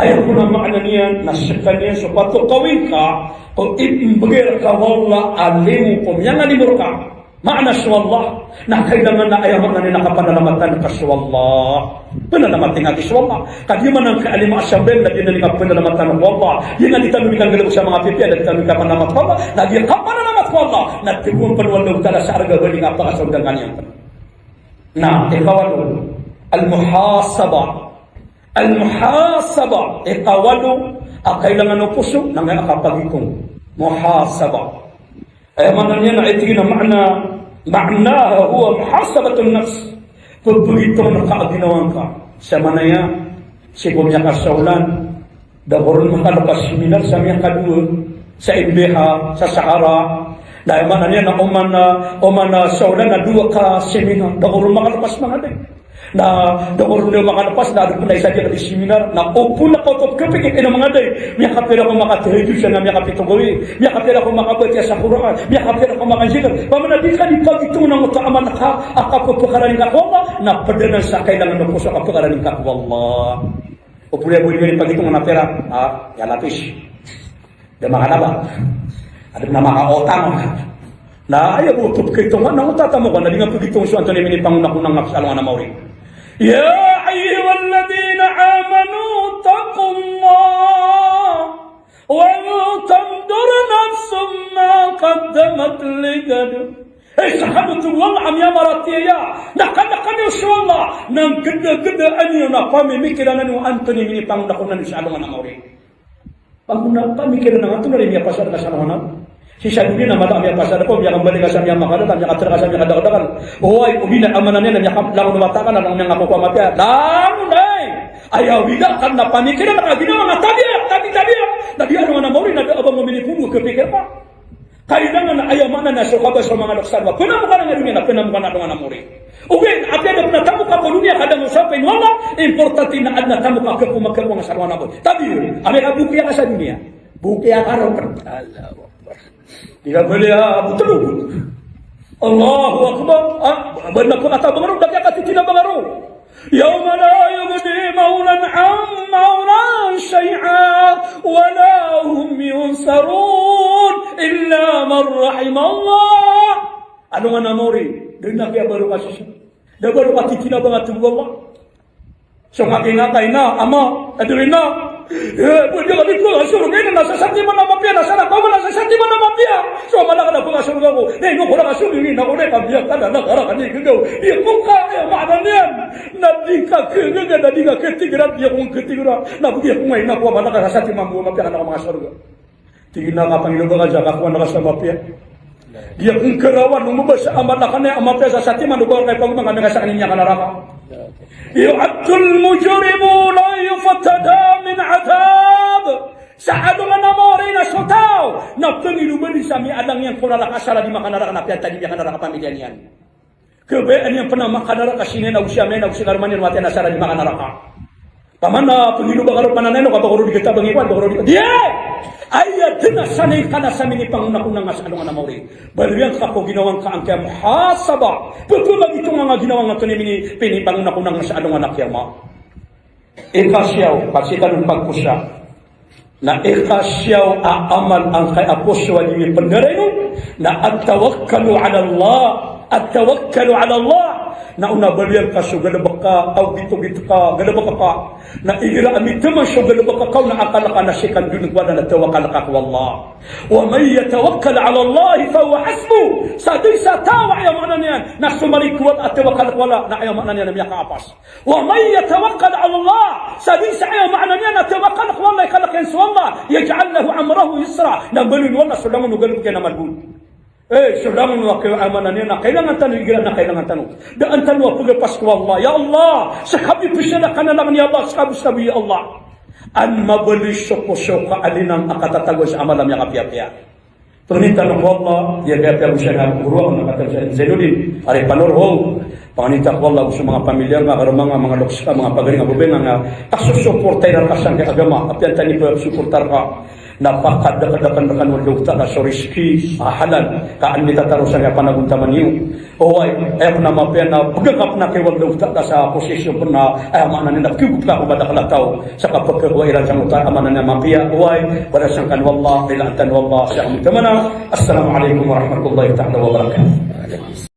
Aya kon a maana niyan na skaniyan so patokawi ka ko imbgay rka o Allah a limo ko miyangalimo rka. Maana so Allah, na kailangan na aya maana niyan na kapanalamatan ka so Allah. Panalamatan ka so Allah. Ka di man angkai a lima a sabab na di na di kapanalamatan ko Allah. Di na di tano di kanggalbk sa manga pipiya, na di tano di kapanalamat ko Allah. Na di kapanalamat ko Allah. Na tig o Allah Ta'ala sa arga bali nga pakasawndangan iyan. Na, ikawalo, al-muhasabah. Al-muhasabah. Ikawalo a kailangan o poso, na nga kapagikong. Muhasabah. Aya maana niyan na aya tig iyan a maana, ma'naha huwa muhasabatun nafs. Pphagitong rka a ginawa ngka. Sa maana iyan, sii ko miyakasaolan, da ko ron makalpas seminar sa miyakadowa, sa M B H, sa Sahara. Na aya maana niyan na oman, oman saolan na dowa ka seminar, da ko ron makalpas manga day. Na da ko ron di makalpas, na adn pn a isa di seminar, na opama na kaoto pkapikir, ino manga day, miyakapira ko makatahajjud sa, na miyakapito gawii, miyakapira ko makabatiya sa Qur'an, miyakapira ko makazikir. Pamana di ka di pagitong na oto a amal ka a kapphakaraningka ko Allah, na pd anan sa kailangan o poso a kapphakaraningka ko Allah. O puriya bo di ka di pagitong na pira, ah, ya lapis. Da makalaba. Adn a makaotang. Na aya bo oto pkitong na oto a tamok na di nga pagitong so antonaa i minipangonakona ngka sa alongan a maori. Ya ayyuhalladhina amanu ittaqullah wal tanzur nafsum ma qaddamat lighad. Hay sakadotol a miyamaratiyaya, na kna kna niyo so Allah, na nggdagdaa niyo na pamimikiran niyo antonaa i minipangonakona niyo sa alongan a maori. Pangona, pamikiran angka antonaa i miyapasad ka sa alongan a maori. Sii sa doniya na mala a miyapasad ka, miyakambali ka sa miyamakalala, miyakatr ka sa miyakadakdakl. Oway, o di na amana niyan na miyakalangon o mata ka na langon iyan a manga kokowa a mapiya. Langon, ay! Aya wida ka na pamikiran ka ginawa nga tabiya, tabi, tabiya. Na di alongan a maori na da a ba mo minipoon o kapikir ka. Kailangan na aya maana na so kabasa o manga loks a doniya. Pnamokan a doniya na pnamokan a alongan a maori. Ogaid, apiya da pn a tamok ka ko doniya ka da ngka osapn o Allah, importante na adn a tamok ka ko makakowa nga sa alongan a maori. Tabiya, amay ka bokiya ka sa doniya. Bokiya ka roo. Allahu Akbar. Di ka bali a botol. Allahu Akbar. Ah, ba na pn a tabang roo, da kiya katitinabang roo. Yawma la yughni mawlan an mawlan shay'a wa la hum yunsarun illa man rahimallah. Alongan a maori, da a kiyabaro ka sii sa. Da baro ka titinabang a tig o Allah. So ngka ki ngka ina, ama, adn ina. Eh, bo di ka di pkasorga ina, na sasatiman a mapiya, na sarakn a mapiya. So mala ka na pkasorga ko. Na ino ko na kasorga ina ko, na kabiya ka na, na karakn i gagaw. Di ko ka, aya maana niyan. Na di ka kagaga, na di ka katigra, di ako katigra. Na bo di ako nga ina ko, mala ka sasatiman bo a mapiya ka na makasorga. Tig iyan a kapangilobaan ka sa kakowa nga sa mapiya. Di ako ngkarawan o mabasa a mala ka na a mapiya sa satiman o ba ka ipagomang ka na ka sakn i niyan ka naraka. Yu'addul mujrimu la yuftada min adhab. Sa alongan a maori na so taw na pangilobaan sa miyaadang iyan ko naraka sa lagid a makanaraka na piyantad iyan ka naraka pamiliya niyan. Kabayaan iyan pn a makanaraka sii niyan ago sii a mama niyan ago sii karoma niyan, wata iyan a sa lagid a makanaraka. Pamana pangilobaan ka roo, pamana ino ka ba ko roo di katabangi ko, ba ko roo di ka. Di! Aya dn a sanay ka na sa minipangonakona ngka sa alongan a maori. Baloy angka ko ginawa ngka angkaya muhasabah. Pphamagitonga ngka ginawa ngka antonaa i minipinipangonakona ngka sa alongan a kiyama. Ika siyaw, pasi tano pagkosa. Na ika siyaw a amal angkaya poso a di mi pndarainon, na at-tawakkalu ala Allah, at-tawakkalu ala Allah. Na ona baloy angka so galbk ka, aw gitogit ka, galbk ka. Na igira a mitaman so galbk ka, na akal ka na sii kandon ko Allah na tawakal ka ko Allah. Wa man yatawakkal ala Allah fahuwa hasbuh. Sa dn sa taw a aya maana niyan na somalay ko Allah a tawakal ko Allah, na aya maana niyan na miyakaapas. Wa man yatawakkal ala Allah, sa dn sa aya maana niyan a tawakal ko Allah i kalk iyan so Allah, yaj'al lahu amrahu yusra, na mbaloyn o Allah so langon o galbk iyan a malbod. Eh, so langon o aya maana niyan na kailangan tano igira na kailangan tano. Daan tano a pagapas ko Allah. Ya Allah, sa kapipiya na ka na langon, ya Allah, sa kabos ka bo, ya Allah. An mabaloy so poso ka a linang a katatagoan sa amal a miyakapiyapiya. Pangnin tano ko Allah, di a piyapiya bo siya na goro ako na katag sa Zainuddin, ari Panor ho. Pangnin ta ko Allah, so manga pamilya nga, karoma nga, manga loks ka, manga pagari nga, babay nga, nga kasosoporta iran ka sangkai a agama, apiya antaa i psoporta rka. Na pakadakdakan rkano o Allah Ta'ala so rizki a halal, ka an mitataro sangkai a panagontaman iyo. Oway, aya pn a mapiya na pgaka pn a kay o Allah Ta'ala sa posisyon pn a, aya maana niyan na pkigop ka ko madakl a taw sa kapkhakowa iran sangkoto a aya maana niyan a mapiya. Oway, balasan kano o Allah, rilaan tano o Allah sa kamontaman. Assalamu alaikum warahmatullahi ta'ala wabarakatuh.